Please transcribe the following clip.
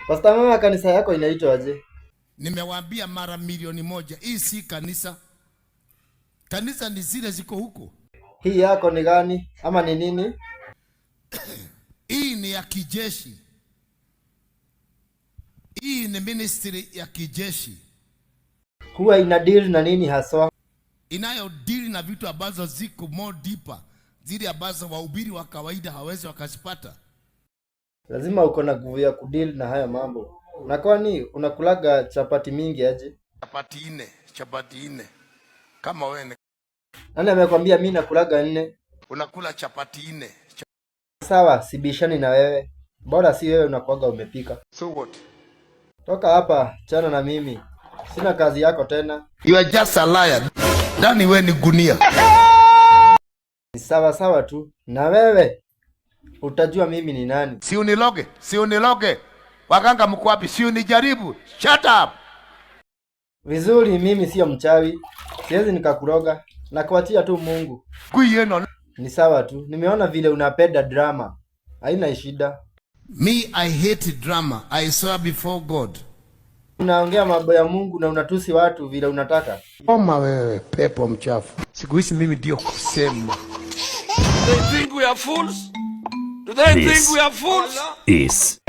Pastor Ng'ang'a, kanisa yako inaitwa aje? Nimewaambia mara milioni moja, hii si kanisa. Kanisa ni zile ziko huko. Hii yako ni gani ama ni nini? Hii ni ya kijeshi. Hii ni ministry ya kijeshi. Huwa ina deal na nini haswa? Inayo deal na vitu ambazo ziko more deeper, zile ambazo wahubiri wa kawaida hawezi wakazipata. Lazima uko na nguvu ya kudeal na haya mambo. Na kwani unakulaga chapati mingi aje? Chapati nne, chapati nne. Kama wewe Nani amekwambia mi nakulaga nne? Unakula chapati nne. Sawa, sibishani na wewe. Bora si wewe unakuwaga umepika. So what? Toka hapa, chana na mimi. Sina kazi yako tena. You are just a liar. Ndani wewe ni gunia. Ni sawa sawa tu. Na wewe utajua mimi ni nani. Si uniloge, si uniloge. Waganga mko wapi? Si unijaribu. Shut up. Vizuri, mimi sio mchawi. Siwezi nikakuroga. Nakuachia tu Mungu. Kuieno. Ni sawa tu. Nimeona vile unapenda drama. Haina shida. Me, I hate drama. I swear before God. Unaongea mambo ya Mungu na unatusi watu vile unataka. Oma wewe, pepo mchafu. Siku hizi mimi ndio kusema. They think we are fools? Do they This think we are fools? is